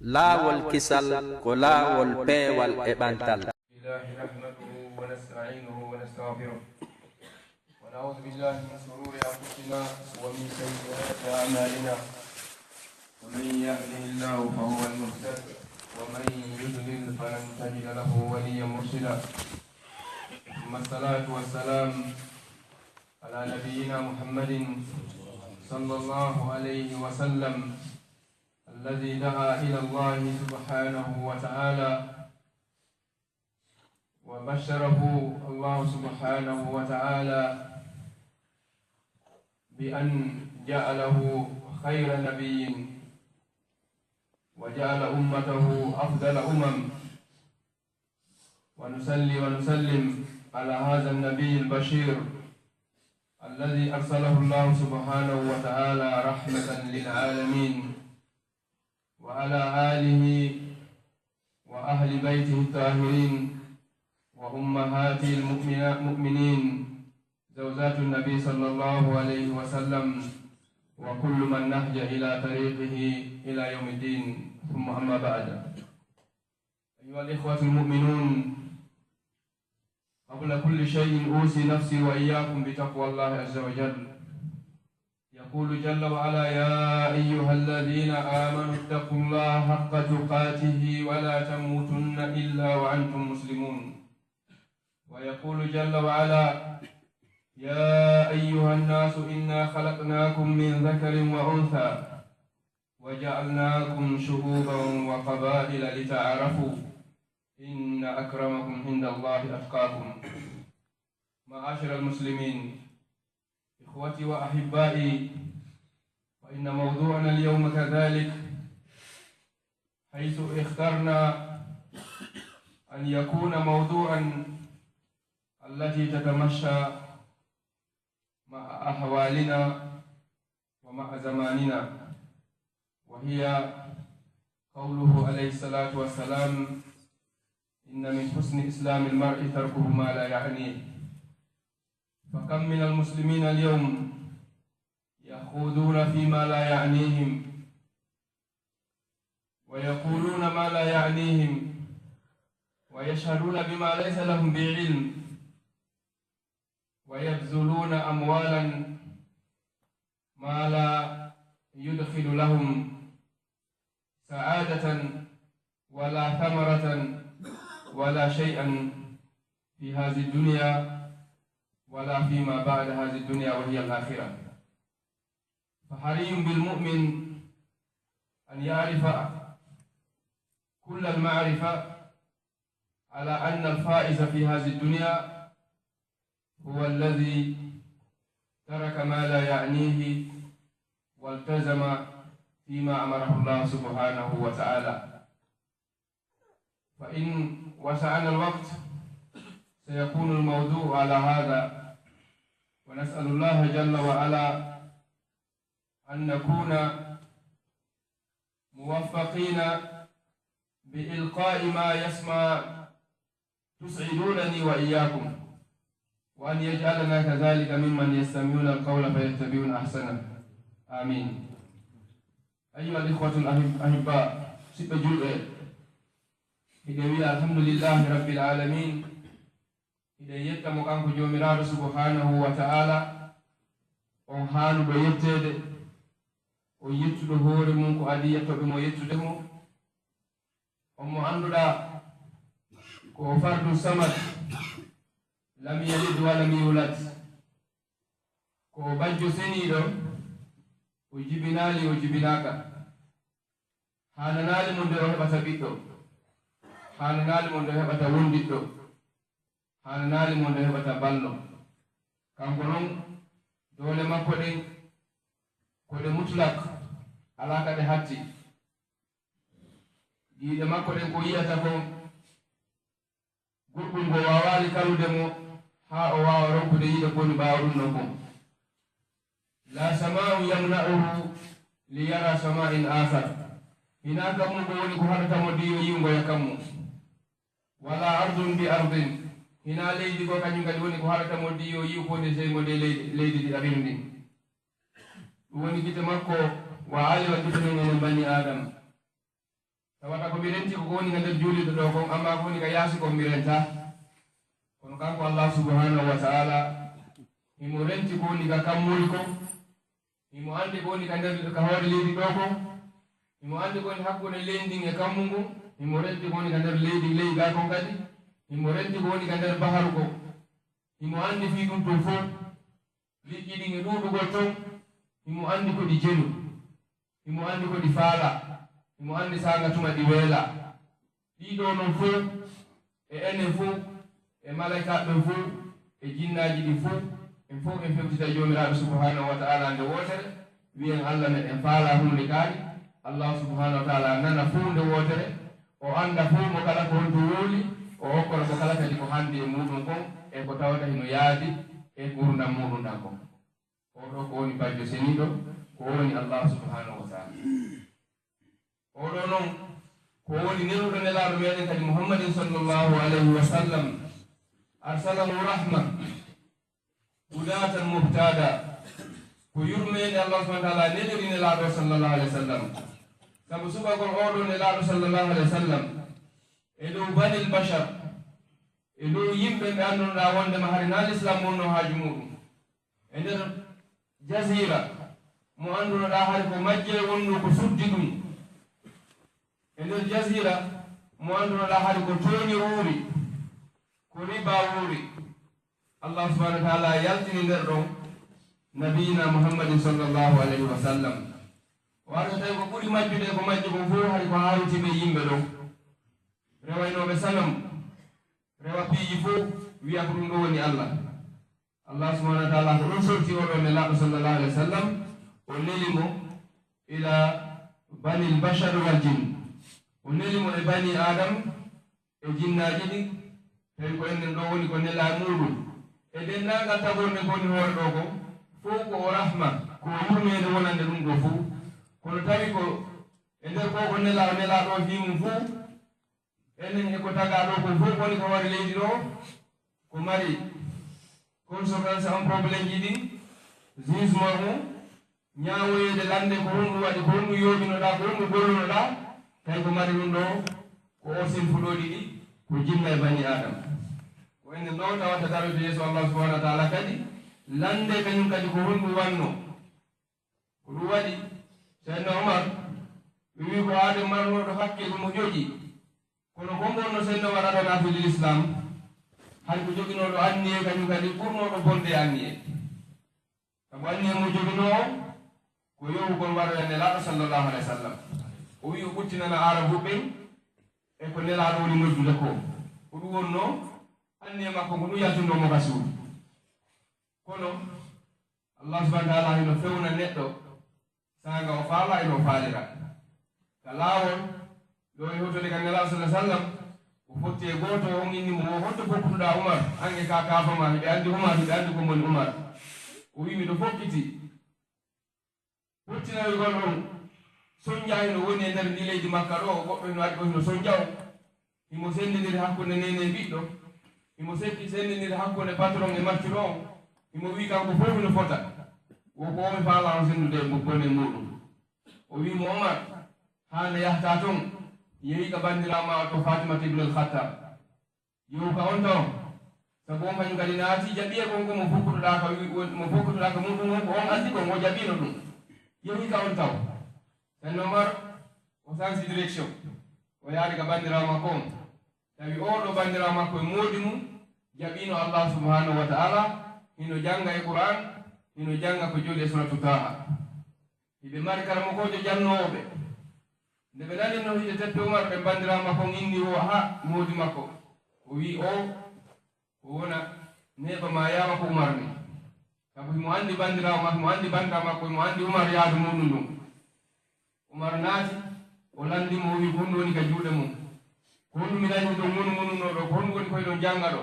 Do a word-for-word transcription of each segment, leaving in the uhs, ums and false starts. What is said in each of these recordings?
Laawol kisal ko laawol peewal e ɓantal. لله نحمده ونستعينه ونستغفره، ونعوذ بالله من شرور أنفسنا ومن سيئات أعمالنا. ومن يهده الله فهو المهتد، ومن يضلل فلن تجد له وليا مرشدا. ثم الصلاة والسلام على نبينا محمد صلى الله عليه وسلم، الذي دعا إلى الله سبحانه وتعالى وبشره الله سبحانه وتعالى بأن جعله خير نبي وجعل أمته أفضل أمم. ونصلي ونسلم على هذا النبي البشير الذي أرسله الله سبحانه وتعالى رحمة للعالمين، وعلى آله وأهل بيته الطاهرين وأمهات المؤمنين، زوجات النبي صلى الله عليه وسلم، وكل من نهج إلى طريقه إلى يوم الدين. ثم أما بعد. أيها الإخوة المؤمنون، قبل كل شيء أوصي نفسي وإياكم بتقوى الله عز وجل. يقول جل وعلا: يا أيها الذين آمنوا اتقوا الله حق تقاته ولا تموتن إلا وأنتم مسلمون. ويقول جل وعلا: يا أيها الناس إنا خلقناكم من ذكر وأنثى وجعلناكم شعوبا وقبائل لتعارفوا إن أكرمكم عند الله أتقاكم. معاشر المسلمين، إخوتي وأحبائي، فإن موضوعنا اليوم كذلك، حيث اخترنا أن يكون موضوعا التي تتمشى مع أحوالنا ومع زماننا، وهي قوله عليه الصلاة والسلام: إن من حسن إسلام المرء تركه ما لا يعنيه. فكم من المسلمين اليوم يخوضون فيما لا يعنيهم، ويقولون ما لا يعنيهم، ويشهدون بما ليس لهم به علم، ويبذلون أموالا ما لا يدخل لهم سعادة ولا ثمرة ولا شيئا في هذه الدنيا ولا فيما بعد هذه الدنيا وهي الآخرة. فحري بالمؤمن أن يعرف كل المعرفة على أن الفائز في هذه الدنيا هو الذي ترك ما لا يعنيه والتزم فيما أمره الله سبحانه وتعالى. فإن وسعنا الوقت سيكون الموضوع على هذا، ونسأل الله جل وعلا أن نكون موفقين بإلقاء ما يسمع تسعدونني وإياكم، وأن يجعلنا كذلك ممن يستمعون القول فيتبعون أحسنه. آمين. أيها الإخوة الأحب-، الأحباء، siɓɓe julɓe, hiɗen wiya alhamdulillahi rabbil alamin. Hiɗen yetta mo kanko Joomiraaɗo subhanahu wa ta'ala, on haanuɗo yetteede, on yettuɗo hoore mum ko adii yettooɓe mo yettude mo. On mo annduɗaa ko o fardu samad, lam yalid wa lam yulad, ko o bajjo seniiɗo, o jibinaali, o jibinaaka. Haananaali mo nde o heɓata ɓiɗɗo, haananaali mo nde o heɓata wondiɗɗo, haananaali mo nde o heɓata ballo. Kanko noon, doole makko ɗen ko ɗe mutlak, alaa ka ɗe hatti. Giiɗe makko ɗen ko yiyata kon, goɗɗum ko waawaali kalude mo haa o waawa ronkude yiide ko woni ɓaawo ɗum ɗon kon. La sama'u yamna'uhu li yara sama'in akhar. Hinaa kammu ko woni ko haɗata mo diyo yi'ungoya kammu. Wala ardun bi ardin. Hinaa leydi ko kañum kadi woni ko haɗata mo diyo yi'u ko woni sey mo nde leydi, leydi ndi ariri ndin. Ɗum woni gite makko wa aali wa gite men enen bani Aadama. Tawata ko mi renti ko woni ka nder juulirde ɗo kon, amma ko woni ka yaasi kon mi renta. Kono kanko Allah subhanahu wa ta'ala, himo renti ko woni ka kammuuli kon, himo anndi ko woni ka nder, ka hoore leydi ɗo kon, himo anndi ko woni hakkunde leydi ndin e kammu ngun, himo renti ko woni ka nder leydi, leydi gaa kon kadi, himo renti ko woni ka nder baharu kon, himo anndi fii ɗum ɗum fow. Liƴƴi ɗin e ɗuuɗugol ton, himo anndi ko ɗi jenu, himo anndi ko ɗi faala, himo anndi saanga tuma ɗi weela. Ɗii ɗoo non fow, e enen fow, e malaykaaɓe ɓen fow, e jinnaaji ɗin fow, en fow en fewtita e Joomiraaɗo subhaanahu wa ta'ala nde wootere, wi'en Allah meɗen faala huunde kaari, Allah subhaanahu wa ta'ala nana fow nde wootere, o annda fow mo kala ko honto wowli, o hokkora mo kala kadi ko handi e muuɗum kon, e ko tawata hino yaadi e ngurndan muuɗum ɗan kon. Oo ɗoo ko woni bajjo seniiɗo, ko woni Allah subhaanahu wa ta'ala. Oo ɗoo non ko woni neluɗo nelaaɗo meɗen kadi Muhammadin sallallahu alayhi wa sallam, arsalahu rahma, hudatan muhtada, ko yurmeende Allah subhaanahu wa ta'ala neliri nelaaɗo sallallahu alayhi wa sallam. Sabu suɓagol oo ɗoo nelaaɗo sallallahu alayhi wa sallam e dow banil bashar, e dow yimɓe ɓe anndunoɗaa wondema hari na l'islam wonno haaju muuɗum. E nder jasiira mo anndunoɗaa hari ko majje wonno ko suddi ɗum. E nder jasiira mo anndunoɗaa hari ko tooñe wuuri, ko riba wuuri. Allah subhaanahu wa ta'ala yaltini nder ɗon nabiyina Muhammadin sallallahu alayhi wa sallam. O ari o tawi ko ɓuri majjude ko majje kon fow hari ko hawti ɓe yimɓe ɗon. Rewaynooɓe sanam, rewa piiji fow, wi'a ko ɗum ɗoo woni Allah. Allah subhaanahu wa ta'ala ko ɗum sorti oo ɗoo nelaaɗo sallallahu alayhi wa sallam, o neli mo ila banil bashar wal jinn. O neli mo e bani Adam e jinnaaji ɗin, tawi ko enen ɗoo woni ko nelaa muuɗum. E denndaangal tagorɗe ko woni hoore ɗoo kon, fow ko o rahma, ko yurmeende wonande ɗum ɗoo fow. Kono tawi ko e nder ko ko nelaa, o nelaa ɗoo fii mum fow, enen e ko tagaa ɗoo kon fow ko woni ko hoore leydi ɗoo, ko mari conséquence on, problème ji ɗin, jugement on, ñaawoyeede lande ko honɗum waɗi, ko honɗum yooɓinoɗaa, ko honɗum gollunoɗaa, tawi ko mari ɗum ɗoo, ko o sinfu ɗoo ɗiɗi, ko jinna e bani Adam. Ko enen ɗoo tawata daroyde yeeso Allah subhanahu wa ta'ala kadi, lande kañum kadi ko honɗum wanno. Ko ɗum waɗi, Seydina Umar, ɓe wi'i ko aaden marnooɗo hakke ko mo ƴoƴi. Kono ko mbonno Seydina Umar adana fii l'islam, hay ko joginooɗo anniye, kañum kadi ɓurnooɗo bonde anniye. Sabu anniye mo joginoo, ko yohugol waroya Nelaaɗo sallallahu alaihi wasallam. O wi'i o ɓuttinana Aarabuɓe ɓen, e ko Nelaaɗo woni noddude ko. Ko ɗum wonnoo anniye makko, ko ɗum yaltunoo mo ka suudu. Kono, Allah subhanahu wa ta'ala hino fewna neɗɗo, saanga o faala, ino faalira. Ka laawol, ɗo e hewtude ka Nelaaɗo sallallahu alaihi wasallam, o fotti e gooto, on inni mo, "Wo honto fokkutuɗaa Umar? An e ka kaafa ma, hiɓe anndi Umar, hiɓe anndi ko woni Umar." O wi'i, "Miɗo fokkiti." Fottinoygol on, sonja hino woni e nder ndi leydi Makka ɗo, goɗɗo hino waɗi ko hino sonja on. Himo senndindiri hakkunde neene e ɓiɗɗo. Himo sekki senndindiri hakkunde patron e maccuɗo on. Himo wi'i kanko fof hino fota. Wo ko o mi faala on senndude e mo-, bone muuɗum. O wi'i mo, "Omar, haa nde yahtaa ton, yehi ka banndiraawo ma o to Fatimata ibn al-Khattab. Yehu ka on taw. Sabu on kañum kadi naati jaɓi e kon ko mo fokkutoɗaa ka wi-, mo fokkutoɗaa ka muuɗum on, ko on addi kon, o jaɓiino ɗum. Yehi ka on taw." Seydina Omar o sansi direction. O yaari ka banndiraawo makko on. Tawi oo ɗoo banndiraawo makko e moodi mum, jaɓiino Allah subhanahu wa ta'ala, hino jannga e Qur'an, hino jannga ko joli e suratu Taha. Hiɓe mari karamokoojo jannoowo ɓe. Nde ɓe nani no hiɓe teppi Umar, ɓe banndiraawo makko on inni o haa moodi makko. O wi'i o, ko wona neeɓa ma yaama ko Umar ni. Sabu himo anndi banndiraawo makko, mo anndi banndiraawo makko, mo anndi Umar yaadu muuɗum ɗum. Umar naati, o lanndi mo, o wi'i, "Ko honɗum woni ka juuɗe mum? Ko honɗum mi nani ɗon munu mununoo ɗo? Ko honɗum woni koye ɗon jannga ɗo?"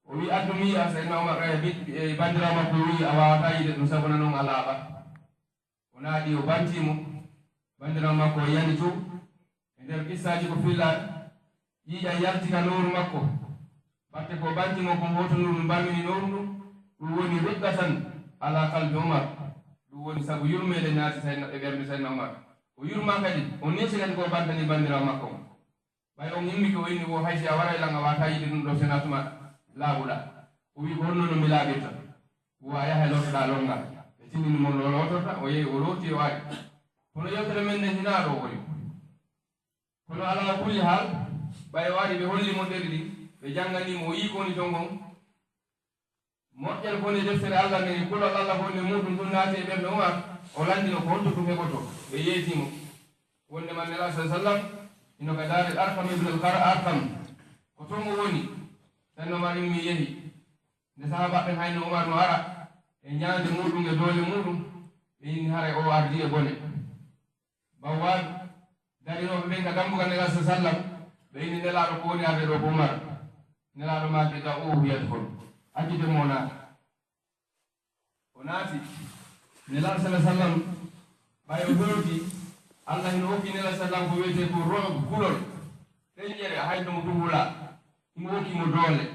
O wi'i, "Addu mi yi'a." Seydina Umar, e bi-, e banndiraawo makko o wi'i, "A waawataa yi'ude ɗum, sabu nano on a laaɓaa." O naaɗi, o banti mo. Banndiraawo makko o yani to. E nder qissaaji ko filla, ƴiiƴan yalti ka nowru makko. Batte ko banti mo kon, hoto nowru ndun barmini nowru ndun. Ɗum woni riqqatan ala qalbi Umar. Ɗum woni sabu yurmeende naati Seydina, e ɓernde Seydina Umar. O O yurma kadi, o neesi kadi ko o bantani banndiraawo makko on. Ɓay on immike o inni wo hay si a waray lan a waawataa yiide ɗun ɗoo sena tuma laaɓuɗaa. O wi'i ko honno no mi laaɓirta? Wo a yahay lootoɗaa lonngal. Ɓe tinndini mo no lootorta, o yehi o looti o ari. Kono yewtere men nden hinaa ɗoo woni. Kono alaa kulli haal, ɓay o ari ɓe holli mo ɗerɗi, ɓe jannganii mo o yi'i ko woni ton kon. Moƴƴere ko woni e deftere Alla nden, kulol Alla ko woni e muuɗum ɗum naati e ɓernde Umar, o lanndino ko honto ɗum heɓotoo. Ɓe yeetii mo. Wonndema Nelaaɗo sallallaahu alayhi wa sallam hino ka daaril Arqam ibn al-Qar-, Arqam. Ko ton o woni. Sen Umar immii yehi. Nde sahaabaaɓe ɓen hayno Umar no ara e ñaande muuɗum e doole muuɗum, ɓe inni haray o ardii e bone. Bawwaaɓe darinooɓe ɓen ka dambugal Nelaaɗo sallallaahu alayhi wa sallam, ɓe inni Nelaaɗo ko woni arde ɗoo ko Umar. Nelaaɗo maaki da'uuhu yadkhul. Accite mo o naata. O naati. Nelaaɗo sallallaahu alayhi wa sallam, ɓay o hewti, Alla hino okki Nelaaɗo sallallaahu alayhi wa sallam ko wi'etee ko ro'b, kulol. Ɗenƴere, hay no mo ɗum hulaa. Himo okki mo doole.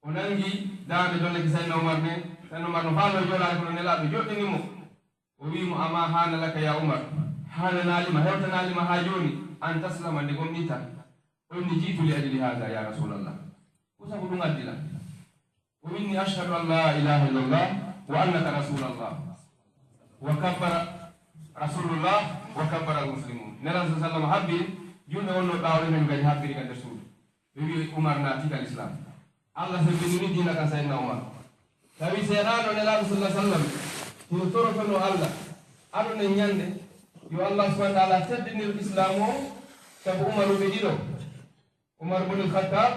O nangi daande dollaki Sayyidina Umar nden. Sayyidina Umar no faaloo jooɗaade kono Nelaaɗo joɗɗini mo. O wi'i mo, "Amaa haana laka ya Umar, haananaali ma, hewtanaali ma haa jooni, an taslama nde gomɗinta?" O inni, "Ji'tu li ajli haadha ya Rasulallah." Ko sabu ɗum addi lan. O inni, "Ashhadu an la ilaha illallah wa annaka Rasulallah." Wa kabbara Rasulullah wa kabbara al-muslimun. Nelaaɗo sallallaahu alayhi wa sallam habbi, julɓe wonnoo ɓaawo ɓen kadi habbiri ka nder suudu. Ɓe wi'i Umar naati ka Lislaam. Alla semmbiniri diina kan Sayyidina Umar. Tawi seeɗaano Nelaaɗo sallallaahu alayhi wa sallam hino torotonoo Alla, aduna e ñande, yo Allah subhanahu wa ta'ala teddinir Islaamu on sabu Umaruɓe ɗiɗo, Umar bun Khattab,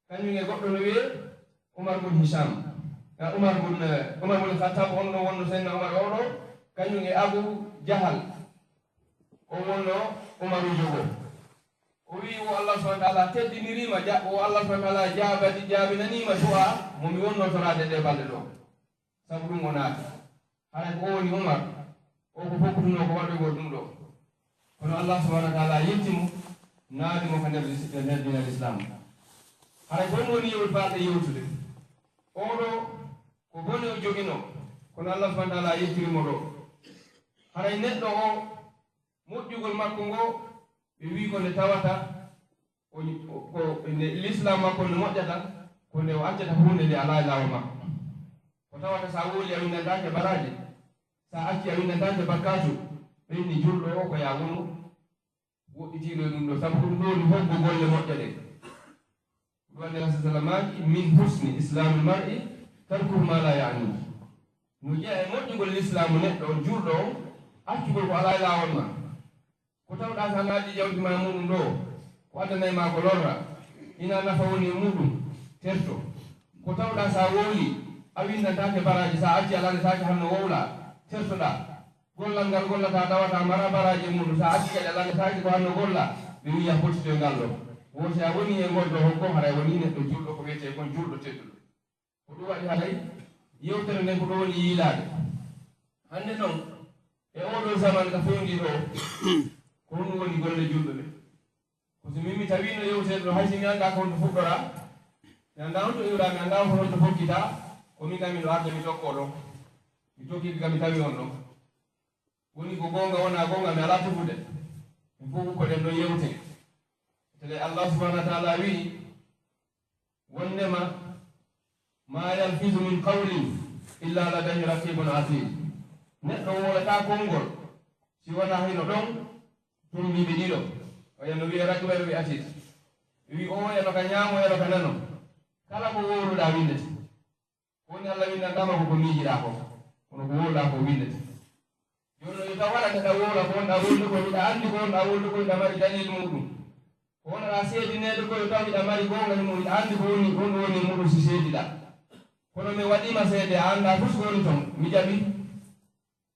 kañum e goɗɗo no wi'ee Umar bun Hisham. Eh, Umar bun, eh, Umar bun Khattab on ɗon wonno Sayyidina Umar oo ɗoo, kañum e Abu Jahal, on wonno Umaruujo goo. O wi'i, "O Allah subhanahu wa ta'ala teddiniriima, ja-, o Allah subhanahu wa ta'ala jaabadi-, jaabinaniima du'a mo mi wonnoo toraade ɗee balɗe ɗoo." Sabu ɗum o naati. Haray ko o woni Umar, o ko fokkutunoo ko waɗoygol ɗum ɗoo. Kono Allah subhanahu wa ta'ala yetti mo, naadi mo ka nder lis-, nder diina Lislaam. Haray ko ɗum woni yewt-, faalɗe yewtude. Oo ɗoo ko bone o joginoo, kono Allah subhanahu wa ta'ala yettiri mo ɗoo. Haray neɗɗo o moƴƴugol makko ngoo, ɓe wi'i ko nde tawata, o, o, ko nde lislaam makko nde moƴƴata, ko nde o accata huunde nde alaa e laawol makko. Ko tawata sa wowli a winndantaake baraaji, sa acci a winndantaake bakkaatu, ɓe inni julɗo o ko yaa wonu woɗɗitiiɗo e ɗum ɗoo, sabu ɗum ɗoo woni hoggo golle moƴƴe ɗen. Ɗum waɗi Rasul sallam maaki, "Min husni islaamil mar'i tarkuhu ma la ya'ni." No jeyaa e moƴƴugol lislaamu neɗɗo on, julɗo on, accugol ko alaa e laawol ma. Ko tawɗaa sa naati jawdi ma muuɗum ɗoo, ko addanay ma ko lorra, ina nafa woni e muuɗum, terto. Ko tawɗaa sa wowli, a winndantaake baraaji, sa acci a lannetaake hanno wowlaa, tertoɗaa. Gollal ngal gollataa tawataa maraa baraaji e muuɗum, sa acci kadi a lannetaake ko hanno gollaa, ɓe wi'i a pottitoy ngal ɗoo. Wo si a wonii e ngol ɗoo hoggo, haray wonii neɗɗo julɗo ko wi'etee kon julɗo tedduɗo. Ko ɗum waɗi haray yewtere nden ko ɗum woni yiilaade. Hannde non, e oo ɗoo zaman ka fewndii ɗoo, ko honɗum woni golle julɓe ɓe? Ko si min mi tawiino yewtere ɗoo, hay si mi anndaa ko honto fuɗɗoraa, mi anndaa honto iwraa, mi anndaa honto fokkitaa, ko min kam miɗo arde mi tokkoo ɗoo. Mi tokkike kam mi tawi on ɗoo. Woni ko goonga wonaa goonga, mi alaa tefude. Min fof ko ɗen ɗon yewte. Tele Allah subhanahu wa ta'ala wi'i, wondema, "Ma yalfizu min qawlin illa ladayhi raqibun atid." Neɗɗo wowlataa konngol si wonaa hino ɗon tumbiiɓe ɗiɗo. O yano wi'e raqib, o yano wi'e atid. Ɓe wi'i o yano ka ñaamo, o yano ka nano. Kala ko wowluɗaa winndete. Ko woni Allah winndantaama ko ko miijiɗaa ko, kono ko wowluɗaa ko winndete. Jooni non, yo taw waɗa nde ɗa wowla ko wonɗaa wowlude ko, hiɗa anndi ko wonɗaa wowlude ko, hiɗa mari dalil muuɗum. Ko wonɗaa seedineede ko, yo taw hiɗa mari goonga e mum, hiɗa anndi ko woni, honɗum woni e muuɗum si seediɗaa. Kono mi waɗii ma seede, a anndaa fof ko woni ton, mi jaɓii.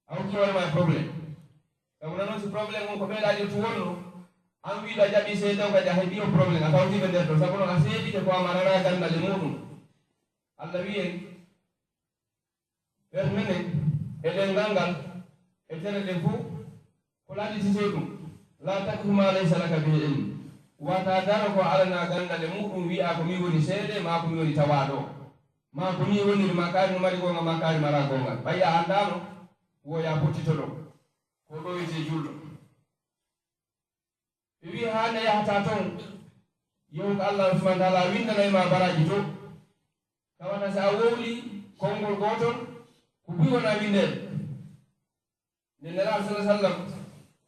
A hokki hoore ma e problème. Sabu non, si problème on ko ɓeeɗaa ɗiɗo tun wonno, an wiiɗo a jaɓii seede on kadi a heɓii on problème, a tawtii ɓe nder ɗon. Sabu non a seedike ko a maranaa ganndal e muuɗum. Allah wi'i en, ɓernde nden, e ɗemngal ngal, e tere ɗen fof, ko laaɓititee ɗum. "La taqfu ma laysa laka bihi ilm." Wata daro ko alanaa ganndal e muuɗum, wi'aa ko min woni seede, maa ko min woni tawaaɗo. Maa ko nii woniri, maa kaari no mari goonga, maa kaari maraa goonga. Ɓay a anndaano, wo yaa pottito ɗoo. Ko ɗoo wiyetee julɗo. Ɓe wi'i, "Haa nde yahata toon, yehu ko Allah subhanahu wa ta'ala windanay ma baraaji to." Tawata si a wowli konngol gootol, ko buy wona windeede. Nde Nelaaɗo sallallahu alaihi wasallam,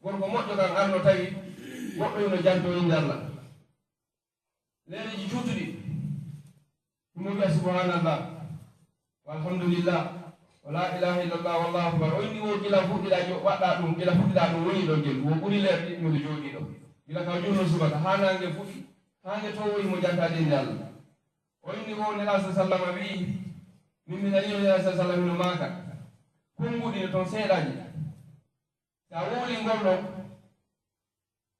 gorko moƴƴo kan arno tawi goɗɗo hino janto innde Allah. Leereeji juutuɗi. Ɗum o wi'a, "Subhanallah, walhamdulillah, wa la ilaha illallah, wallahu akbar." O inni wo gila fuɗɗiɗa jo-, waɗɗa ɗum, gila fuɗɗiɗa ɗum woni ɗo jelu. Wo ɓuri leerɗi ɗum ɗo jooɗi ɗo. Gila ka o julno subaka, haa naange fuɗi, haa nge towoyi mo jantaade innde Allah. O inni wo Nelaaɗo sallallahu alaihi wasallam wi'i, min mi nani Nelaaɗo sallallahu alaihi wasallam hino maaka. Konnguɗi ne toon seeɗaji. Sa wowli ngol ɗo,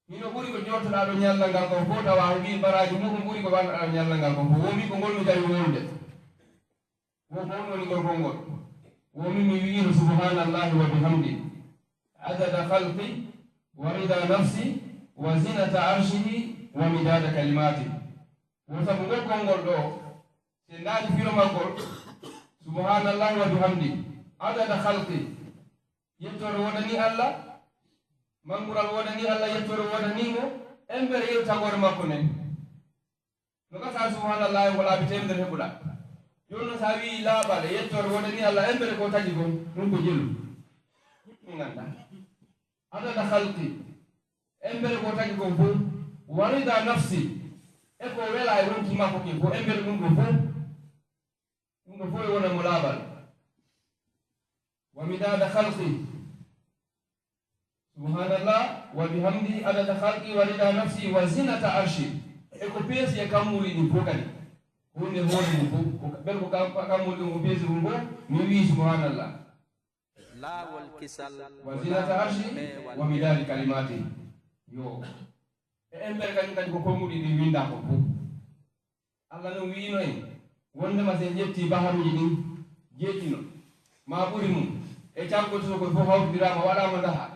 hino ɓuri ko jottoɗaa ɗo ñallal ngal kon fof, tawa o wi'i baraaji muɗum ɓuri ko wannoɗaa ɗo ñallal ngal kon fof. Woomi ko ngol mi tawi wowlude. Wo ko on woni ngol konngol. Woomi mi wi'ino, "Subhanallahi wa bihamdi, adada khalqi, wa rida nafsi, wa zinata arshihi, wa midada kalimati." Wo sabu ngol konngol ɗo, si en ndaari firo maggol, "Subhanallahi wa bihamdi, adada khalqi." Yettoore woodanii Allah, manngural woodanii Allah, yettoore woodanii mo, embere yeru tagoore makko nden. No gasa subhanallahi ko laabi teemedere heɓuɗaa. Jooni noon, so a wi'i laaɓal e yettoore woodanii Allah, embere ko tagi kon, ɗum ko jelu. Min ngannda. Adada khalqi, embere ko tagi kon fof, wa rida nafsi, e ko wela e wonki makko kin fof, embere ɗum ɗo fof. Ɗum ɗo fof e wona mo laaɓal. Wa midada khalqi. Subhanallah, wa bihamdi, adada khalqi, wa rida nafsi, wa zinata arshi. E ko peesi e kammuuli ɗin fof kadi. Hunde hoore mum fof, ko, bel ko kam-, kammuuli ɗum, ko peesi ɗum fof, mi wii subhanallah. Laawol kisal, wa zinata arshi, wa midadi kalimati. Yo. E embere kañum kadi ko kammuuli ɗin winda ko fof. Allah non wi'ino en, wondema si en ƴetti baharuuji ɗin, jeeɗiɗi no, ma ɓuri mum, e caggoto so koye fof hawtidiraama, waɗaama ndaha.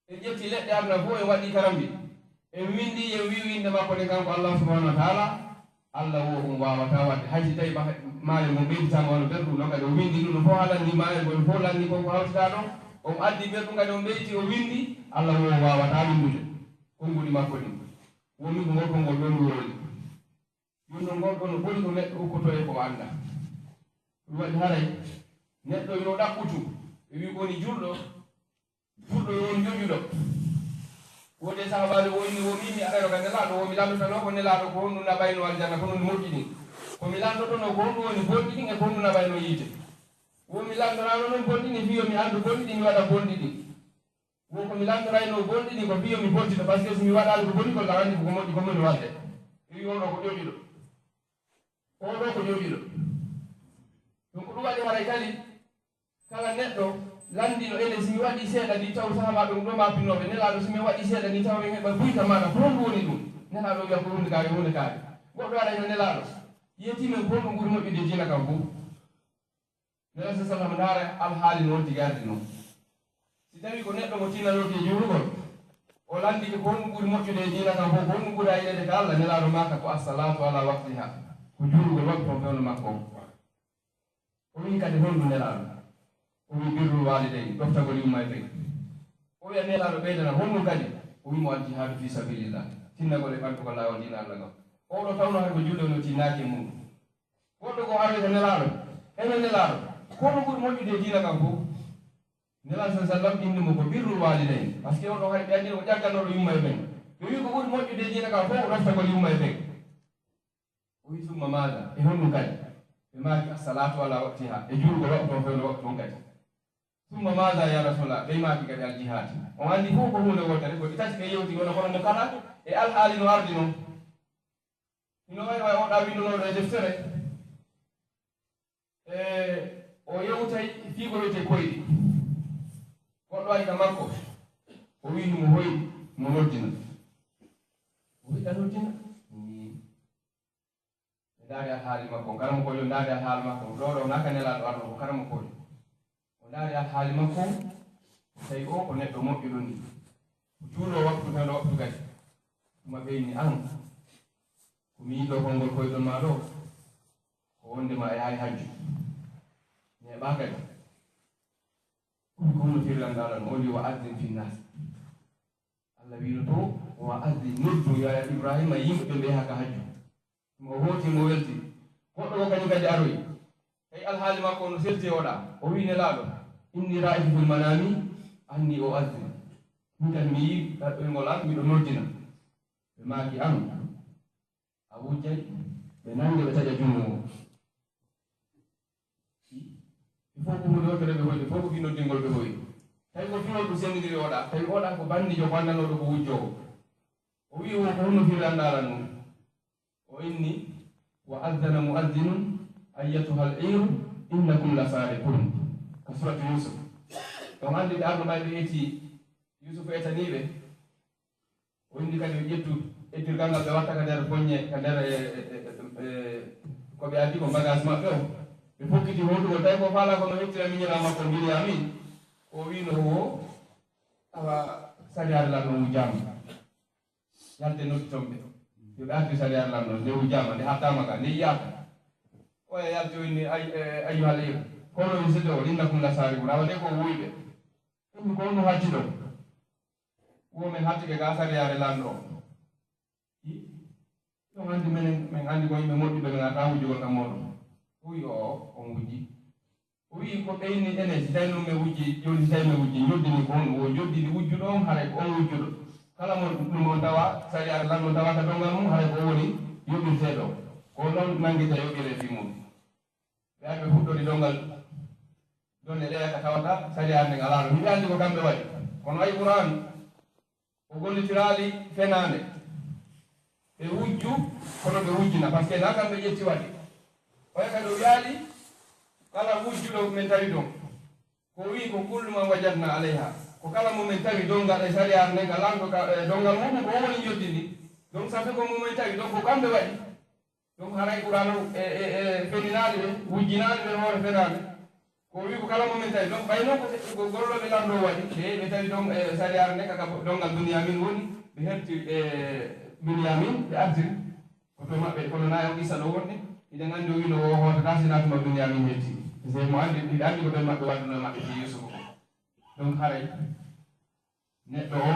En ƴetti leɗɗe aduna fof, en waɗi karambi. En windi, en wi winde makko nde kanko Allah subhanahu wa ta'ala. Allah wo on waawata waɗde. Hay si tawi bah-, maayo ngo ɓeyditaama wano berɗum, non kadi o windi ɗum, no fof haalani maayo ngo, no fof lanni kon ko hawtitaa ɗon. On addi berɗum kadi on ɓeyti, o windi, Allah wo on waawata windude. Konnguɗi makko ɗin. Woni ko ngol konngol ɗon ɗum woni. Ɗum ɗon ngol ɗon no ɓuri ko neɗɗo ukkotoo e ko o anndaa. Ɗum waɗi haray neɗɗo yo ɗaɓɓutu. E wi woni julɗo, julɗo yo won joƴuɗo. Wode sahabaaɓe woni wo min mi arayno ka Nelaaɗo, wo mi lanndotano ko Nelaaɗo ko honɗum naɓayno aljanna, ko honɗum moƴƴini. Ko mi lanndotono ko honɗum woni bonɗi ɗin e ko honɗum naɓayno yiite. Wo mi lanndoraano noon bonɗi ɗin, fii yo mi anndu bonɗi ɗin, mi waɗa bonɗi ɗin. Wo ko mi lanndorayno bonɗi ɗin ko fii yo mi pottito, parce que si mi waɗaali ko boni kon, la anndi ko ko moƴƴi ko moni waɗde. Wi oɗo ko ƴoƴuɗo. Oɗo ko ƴoƴuɗo. Ɗum ko ɗum waɗi haray kadi kala neɗɗo lanndiɗo enen, si mi waɗi seeɗa ni taw sahabaaɓe ɗum ɗo ma pinnooɓe, Nelaaɗo, si mi waɗi seeɗa ni taw en heɓa buyta maɗa, ko honɗum woni ɗum? Nelaaɗo wiya ko huunde kaari, huunde kaari. Goɗɗo ara ina Nelaaɗo, yeetii men ko honɗum ɓuri moƴƴude e diina kan fof. Nelaaɗo sallallahu alaihi wasallam ndaara alhaali noon tigi ardi noon. Si tawii ko neɗɗo mo tinanooki e juulugol, o lanndike ko honɗum ɓuri moƴƴude e diina kan fof, ko honɗum ɓuri a yiɗeede ka Allah, Nelaaɗo maaka ko as-salaatu ala waqtiha, ko juulugol waktu on fewndo makko on. O wi'i kadi honɗum Nelaaɗo? O wi'i birrul waalidayni, ɗoftagol yumma e ɓe. O wi'a Nelaaɗo ɓeydana honɗum kadi? O wi'i mo al jihaadu fi sabilillah, tinnagol e ɓantugol laawol diina Allah ngal. Oɗo tawno hay ko julde no tinnaaki e muɗum. Goɗɗo ko aroyta Nelaaɗo, ene Nelaaɗo, ko honɗum ɓuri moƴƴude e diina kan fof? Nelaaɗo sallallahu alaihi wasallam inni mo ko birrul waalidayni, parce que on ɗo hay ɓe anndi ko ƴagganooɗo yumma e ɓen. Ɓe wi ko ɓuri moƴƴude e diina kan fof ko ɗoftagol yumma e ɓen. O wi summa maada, e honɗum kadi? Ɓe maaki as-salaatu ala waqtiha, e juulugol waktu on fewndo waktu on kadi. Summa maada ya Rasulallah, ɓe maaki kadi al jihaad. On anndi fof ko huunde wootere, ko ɗi tati ɓe yewti, kono kono mo kala e alhaali no ardi noon. Hino wayi wayi oɗa winndunoɗo e deftere, e o yewtay fii ko wiyetee koyɗi. Goɗɗo ari ka makko, o wi'i mo hoyɗi, mo noddina. O wi'i ka noddina? Ɓe ndaari alhaali makko, karamokoojo ndaari alhaali makko, ɗo ɗo naa ka Nelaaɗo arno ko karamokoojo. O ndaari alhaali makko, o tawi o ko neɗɗo moƴƴuɗo ni. O juuloo waktu fewndo waktu kadi. Tuma ɓe inni an, ko mi yiɗɗo konngol koyɗon maa ɗo, ko wonde ma e hay hajju. Neeɓaa kadi. Ko honno firlan ngal an? O wi wa azzin fi nnaas. Allah wiino to, "Wa azzin, noddu, ya Ibrahima, yimɓe ɓe mbiyaaka hajju." O hooti, mo welti. Goɗɗo o kañum kadi aroyi. Tawi alhaali makko no selti e oɗa. O wi'i Nelaaɗo, "Inni ra'aytu fil manami anni u'azzin." Min kadi mi yii raɗɗoyngol an, miɗo noddina. Ɓe maaki, "An, a wujjay?" Ɓe nannge, ɓe taƴa junngo ngon. Ɓe fof ko huunde wootere ɓe hoyni, fof ko fii noddingol ɓe hoyni. Tawi ko fii holɗum senndindiri oɗa, tawi oɗa ko bandiijo, ko anndanooɗo ko wujjoowo. O wi'i, "Wo ko honno fii anndaala ɗum?" O inni, "Wa azzana mu'azzinun ayyatuhal iru innakum la sariqun." Ka suratu Yusuf. On anndi ɓe arno ɓay ɓe eti Yusuf etanii ɓe. O inni kadi ɓe ƴettu ettirgal ngal ɓe watta ka nder foññe, ka nder, e, e, e, e, ko ɓe addi ko bagage maɓɓe o. Ɓe fokkiti hootugol, tawi ko faalaa ko no hettira miñiraawo makko Binyamin. O wiino wo, awa, sariyaare Laamɗo wujjaama. Yalte noddi toon ɓe. Yo ɓe artir sariyaare Laamɗo, nde wujjaama, nde hattaama ka, nde yiyaaka. Oya yalti o inni, ay-, e, ayyuhal ir. Kono on seddo o, innakum la sariqun. Awa de ko wuyɓe. Ɗum ko honno hatti ɗon? Wo men hattike ka sariyaare Laamɗo o. Hi? Ɗon anndi menen, men anndi ko yimɓe moƴƴuɓe, men artaa wujjugol ka mooɗon. O wi'i, "Oo, on wujji." O wi'i, "Ko ɓe inni enen, si tawi noon men wujji, jooni si tawi men wujji, njoddini ko on, wo njoddini wujjuɗo on, haray ko on wujjuɗo. Kala mo ɗum on tawa, sariyaare Laamɗo tawa ka donngal mum, haray ko o woni yoɓirteeɗo. Ko noon nanngirta yoɓire fii mum." Ɓe ari ɓe fuɗɗori donngal, donne ɗe ka tawata sariyaare nden alaa ɗo. Hiɓe anndi ko kamɓe waɗi. Kono ay Qur'aan, o gollitiraali fenaande. Ɓe wujju, kono ɓe wujjina, parce que na kamɓe ƴetti waɗi. Oya kadi o wiyaali, kala wujjuɗo men tawi ɗon. Ko o wi'i ko, "Kullu man wajadna alayha." Ko kala mo men tawi dow ngaɗa e sariyaare nden ka lanndo ka, e donngal muɗum, ko o woni njoddini. Donc, ça fait ko mo men tawi ɗon ko kamɓe waɗi. Donc, haray Qur'aana e, e, e feninaali ɓe, wujjinaali ɓe hoore fenaande. Ko o wi'i ko kala mo men tawi. Donc, ɓay noon ko, ko gollooɓe lanndo waɗi, ɓe, ɓe tawi donc, e sariyaare nden ka, ka donngal Binyamin woni, ɓe herti, e, Binyamin, ɓe artiri. Ko to maɓɓe, kono na on qissa ɗo wonni, hiɗen anndi o wiino o hootata si na tuma Binyamin hetti. Parce que mo anndi, hiɗen anndi ko ɓen maɓɓe waɗuno e maɓɓe fii Yusufu ko. Donc haray, neɗɗo o,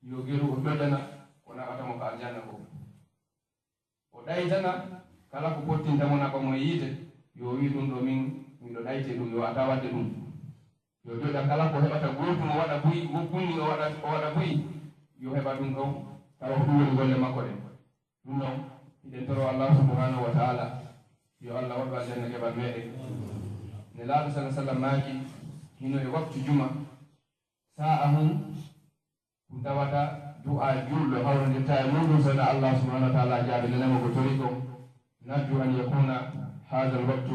yo geru o ƴoƴana ko naɓata mo ka aljanna ko. O ɗaytana kala ko pottinta mo naɓa mo e yiite, yo o wi'u ɗum ɗo min, miɗo ɗayte ɗum, yo a tawa waɗde ɗum. Yo ƴoƴa kala ko heɓata gootum, o waɗa buy, go-, bunni, o waɗa, o waɗa buy, yo heɓa ɗum ɗon, tawa ko ɗum woni golle makko ɗen. Ɗum noon, hiɗen toro Allah subhanahu wa ta'ala, yo Allah waɗu aljanna geɓal meɗen. Nelaaɗo sallallahu alaihi wasallam maaki, hino e waktu juma, sa'a hun, ɗum tawata du'a juulɗo hawrondirta e muɗum, so na Allah subhanahu wa ta'ala jaabi, nana mo ko tori kon. نرجو أن يكون هذا الوقت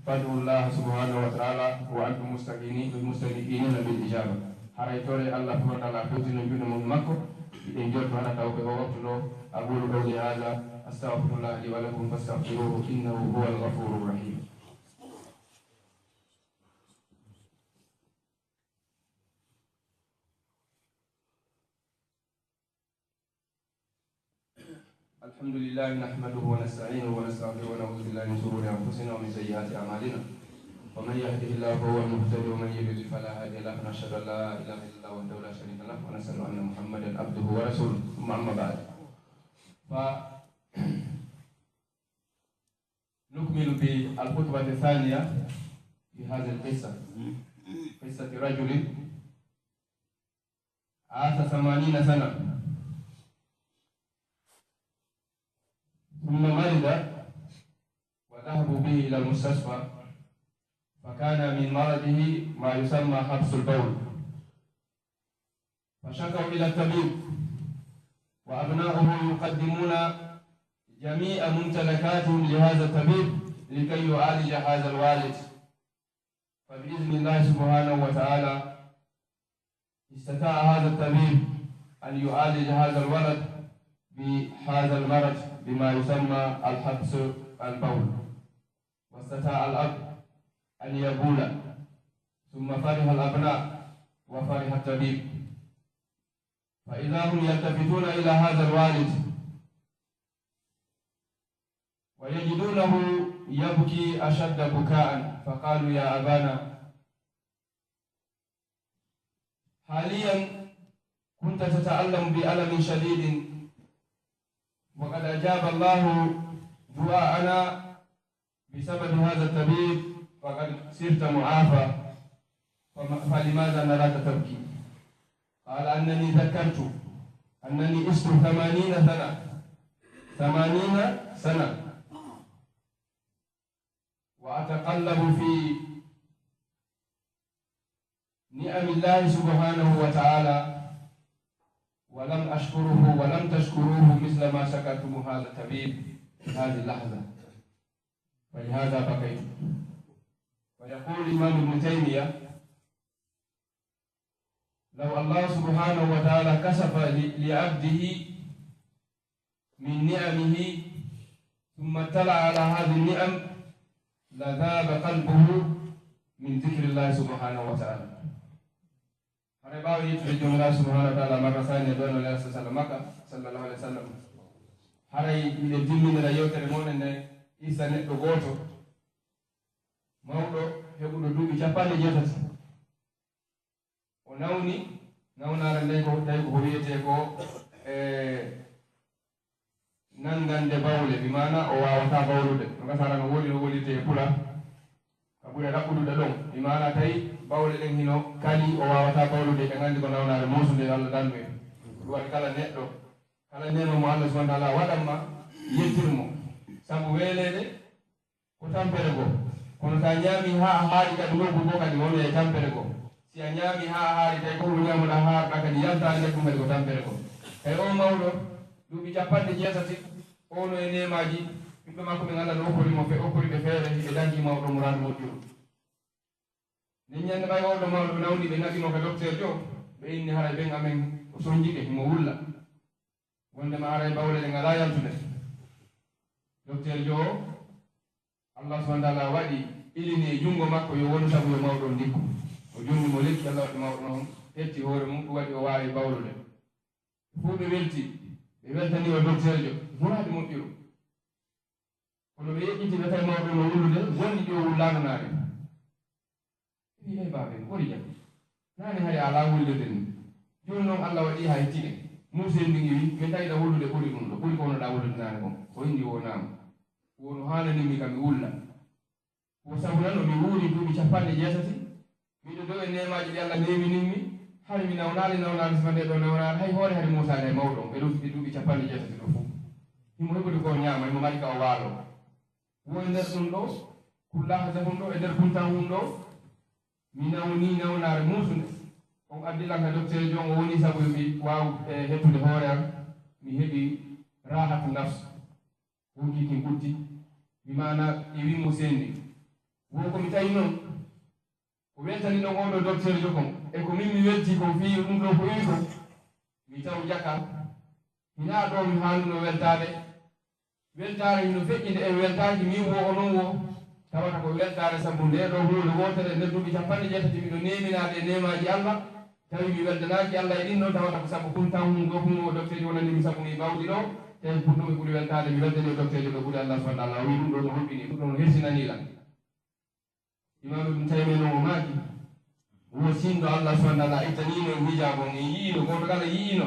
فادعوا الله سبحانه وتعالى وأنتم مستقيمين، مستقيمين بالإجابة. Haray tore Allah subhanahu wa ta'ala fewtino juuɗe mon e makko. Hiɗen jorto hara taw ko e o waktu ɗo. أقول قولي هذا، أستغفر الله لي ولكم فاستغفروه إنه هو الغفور الرحيم. الحمد لله نحمده ونستعينه ونستغفره ونعوذ بالله من شرور أنفسنا ومن سيئات أعمالنا. ومن يهده الله فهو المهتد ومن يضلل فلا هادي له. ونشهد أن لا إله إلا الله وحده لا شريك له ونشهد أن محمدا عبده ورسوله. ثم أما بعد. فنكمل بالخطبة الثانية في هذه القصة. قصة رجل عاش ثمانين سنة، ثم مرض وذهبوا به إلى المستشفى، فكان من مرضه ما يسمى حبس البول، فشكوا إلى الطبيب، وأبناؤه يقدمون جميع ممتلكاتهم لهذا الطبيب لكي يعالج هذا الوالد. فبإذن الله سبحانه وتعالى استطاع هذا الطبيب أن يعالج هذا الولد بهذا المرض بما يسمى الحبس البول، واستطاع الأب أن يبول، ثم فرح الأبناء وفرح الطبيب، فإذا هم يلتفتون إلى هذا الوالد ويجدونه يبكي أشد بكاء، فقالوا: يا أبانا، حاليا كنت تتألم بألم شديد، وقد أجاب الله دعاءنا بسبب هذا الطبيب، وقد صرت معافى، فم-، فلماذا نراك تبكي؟ قال: أنني ذكرت أنني عشت ثمانين سنة، ثمانين سنة، وأتقلب في نعم الله سبحانه وتعالى، ولم أشكره ولم تشكروه مثل ما شكرتم هذا الطبيب في هذه اللحظة، فلهذا بكيت. ويقول الإمام ابن تيمية: لو الله سبحانه وتعالى كشف ل-، لعبده من نعمه ثم اطلع على هذه النعم لذاب قلبه من ذكر الله سبحانه وتعالى. Haray ɓaawo yettude Joomiraaɗo subhaanahu wa taala, marra saani e ɗono Nelaaɗo sallallahu makka, sallallahu alaihi wasallam. Haray miɗen timminira yewtere mon nde, qissa neɗɗo gooto mawɗo heɓuɗo duuɓi capanɗe jeetati. O nawni, nawnaare nden ko tawi ko wiyetee ko, e, nangande bawle, bi maana o waawataa bawlude. No gasara no woni, no wonirtee e pula, ka ɓuri ɗaɓɓudude ɗon. Bi maana tawi bawle ɗen hino kali, o waawataa bawlude, ɓe nganndi ko nawnaare muusunde Allah dandu en. Ɗum waɗi kala neɗɗo, kala neema mo Allah subhanahu wa taala waɗan ma, yettir mo. Sabu weeleede ko tampere goo. Kono so a ñaami haa a haari kadi, nokku goo kadi wonay e tampere goo. Si a ñaami haa a haari, tawi ko ɗum ñaamuɗaa haaruɗaa kadi yaltaani kadi, ɗum kadi ko tampere goo. Tawi oo mawɗo, duuɓi capanɗe jeetati, o no e neemaaji, ɓiɓɓe makko ɓen Allah no okkori mo fe-, okkori ɓe feere, hiɓe danki mawɗo muraadu moƴƴuru. Nden ñannde ɓay oo ɗoo mawɗo nawni, ɓe naɓi mo ka docteur jo, ɓe inni haray ɓen amen o sonji ɓe, himo wulla. Wonndema haray bawle ɗen alaa yaltude. Docteur jo o, Allah subhanahu wa taala waɗi ilini e junngo makko yo wonu sabu yo mawɗo on ndikku. O jonni mo lekki, Allah waɗi mawɗo on hetti hoore mum, ɗum waɗi o waawi bawlude. Ɓe fof ɓe welti, ɓe weltani o docteur jo, muraadi moƴƴuru. Kono ɓe yeƴƴiti ɓe tawi mawɗo no wullude, wonni ɗi o wullaano naane. Ɓe mbi, "Ey baaba, en ɓori jam. Naane hari a alaa wullirde ni. Jooni noon Allah waɗi haa hettike. Muusel ndin iwi, min tawi ɗa wullude ɓuri ɗum ɗo, ɓuri ko wonnoɗaa wullude naane kon." O inni, "Wo naam. Wo no haanani mi kam mi wulla. Wo sabu nan o mi wuuri duuɓi capanɗe jeetati. Miɗo dow e neemaaji ɗi Allah neeminin mi. Hari mi nawnaali nawnaali sima nde ɗo nawnaali. Hay hoore hari Muusaa nde mawɗo on, ɓe ɗuuɗi duuɓi capanɗe jeetati ɗo fof. Himo heɓude ko ñaama, himo mari ka o waalo." Wo e nder ɗum ɗo, kullaaha jahum ɗo, e nder buntan hum ɗo, mi nawni nawnaare muusunde. On addi lan ka docteur jo, o woni sabu yo mi waaw, e, hettude hoore am, mi heɓi raahatu nafs. Wonki kin ɓutti, mi maana e wimmo sendi. Wo ko mi tawi noon, ko weltani ɗon oo ɗoo docteur jo kon, e ko min mi welti kon fii ɗum ɗoo ko iwi kon, mi taw jaka, hinaa ɗoo mi haanuno weltaade. Weltaare hino feƴƴinde e weltaaji min wo onon wo, tawata ko weltaare sabu ndee ɗoo huunde wootere nder duuɓi capanɗe jeetati miɗo neeminaade e neemaaji Allah, tawi mi weltanaaki Allah e ɗin ɗon, tawata ko sabu kun tan hun ɗoo kun o docteur wonani mi sabu mi bawɗi ɗoo, tawi ko ɗum mi ɓuri weltaade, mi weltani o docteur ɗo ɓuri Allah subhanahu wa taala, o wi ɗum ɗoo no hulɓini, ɗum ɗoo no hersinani lan. Imam Ibn Taymiyyah noon o maaki, wo sinno Allah subhanahu wa taala ittaniino en hijaab on, en yi'iino, gooto kala yi'iino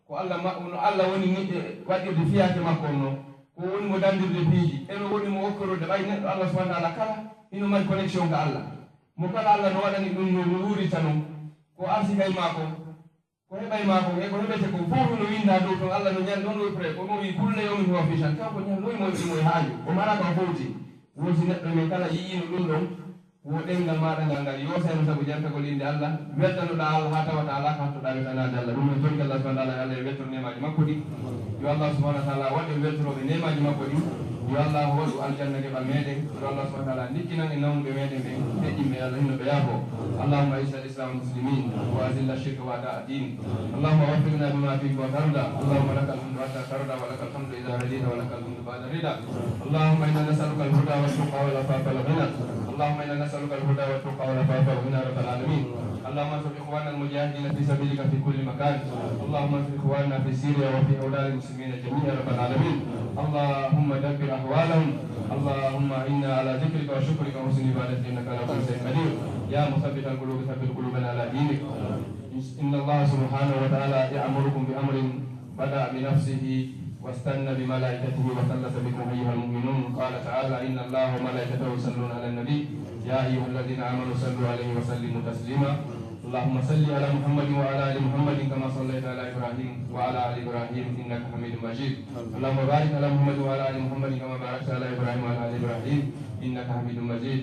ko Allah ma-, no Allah woni ni-, e waɗirde fiyaake makko on noon, ko woni mo dandirde piiji, e no woni mo okkorode ɓay neɗɗo Allah subhanahu wa taala kala hino mari connexion ka Allah. Mo kala Allah no waɗani ɗum no, no wuurita noon, ko arsikay maako, ko heɓay maa kon, e ko heɓete kon fof hino winndaa dow ton. Allah no ñande on woy prêt, ko ɗum o wi'i, "Kulla yawmin huwa fi shan." Kanko ñande moy moy ɗum e haaju. O mara ka o fowti. Wonsi neɗɗo men kala yi'iino ɗum ɗon, wo ɗemngal maaɗa ngal ngal yoosayno sabu jantagol innde Allah, weltanoɗaa Allah haa tawata alaa ko hattoɗaa weltanaade Allah. Ɗum en torki Allah subhanahu wa taala, yo Allah e weltor neemaaji makko ɗi. Yo Allah subhanahu wa taala waɗ en weltorooɓe neemaaji makko ɗi. Yo Allah waɗu aljanna geɓal meeɗen. Yo Allah subhanahu wa taala ndikkinan en nawnuɓe meeɗen ɓen, feƴƴinɓe, yo Allah hino ɓe yaafo. اللهم أعز الإسلام والمسلمين وأذل الشرك وأعداء الدين. اللهم وفقنا بما تحب وترضى. اللهم لك الحمد حتى ترضى ولك الحمد إذا رضيت ولك الحمد بعد الرضا. اللهم إنا نسألك الهدى والتقى والعفاف والغنى. اللهم إنا نسألك الهدى والتقى والعفاف والغنى يا رب العالمين. اللهم انصر إخواننا المجاهدين في سبيلك في كل مكان. اللهم انصر إخواننا في سوريا وفي أوطان المسلمين جميعا يا رب العالمين. اللهم دبر أحوالهم. اللهم إنا على ذكرك وشكرك وحسن عبادتك إنك على كل شيء قدير. يا مثبت القلوب ثبت قلوبنا على دينك. إن الله سبحانه وتعالى يأمركم بأمر بدأ بنفسه واستن بملائكته وثلث بكم أيها المؤمنون. قال تعالى: إن الله وملائكته يصلون على النبي، يا أيها الذين آمنوا صلوا عليه وسلموا تسليما. اللهم صل على محمد وعلى آل محمد كما صليت على إبراهيم وعلى آل إبراهيم إنك حميد مجيد. اللهم بارك على محمد وعلى آل محمد كما باركت على إبراهيم وعلى آل إبراهيم إنك حميد مجيد.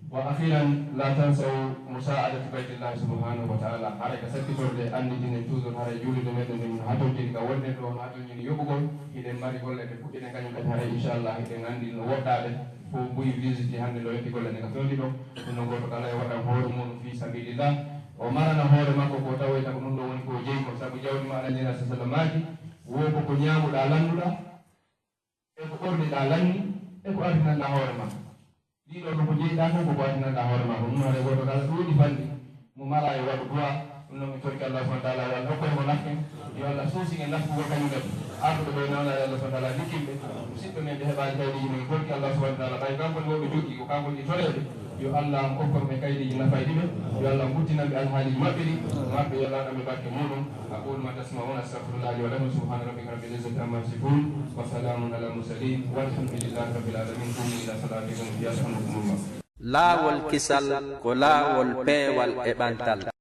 وأخيرا، لا تنسوا مساعدة بيت الله سبحانه وتعالى. Haray ka sakkitorde, annditinen toujours, haray juulirde meɗen nden no hatonjini ka wonɗen ɗo, no hatonjini yoɓugol. Hiɗen mari golle ɗe puɗɗiɗen kañum kadi, haray inchallah hiɗen anndi no woɗɗaade. Fof buy visite hannde no yetti golle ɗen ka fewndi ɗo. Ɗum no gooto kala e waɗan hoore mum fi sabilillah. O marana hoore makko ko tawoyta ko ɗum ɗo woni ko jeyi ko, sabu jawdi ma Alla nela sa sallam maaki, wo ko ko ñaamuɗa lannuɗa, e ko ɓorniɗa lanni, e ko adinanɗa hoore ma. Ɗiɗo ɗum ko jeyɗa fof ko ko adinanɗa hoore ma. Ko ɗum haray gooto kala ɗuuɗi fanɗi mo mara e waɗu duwa. Ɗum noon min torki Allah subhanahu wa taala yo Allah hokku en mo nafken, yo Allah suusi en nafgugol kañum kadi. Arduɓe ɓe nawna e Allah subhanahu wa taala likkinɓe, musidɓe men ɓe heɓaali kaydiiji men torki Allah subhanahu wa taala ɓay kanko ne wonɓe joggi ko kanko ɗi toreɓe. Yo Allah hokku ɓe kaydiiji nafayɗi ɓe. Yo Allah guttinan ɓe alhaaliiji maɓɓe ɗi, maɓɓe yo Allah ɗaɓɓe barke muɗum. أقول ما تسمعون، أستغفر الله لي ولكم. سبحان ربك رب العزة عما يصفون، وسلام على المرسلين، والحمد لله رب العالمين. قوموا إلى صلاتكم يرحمكم الله. Laawol kisal ko laawol peewal e ɓantal.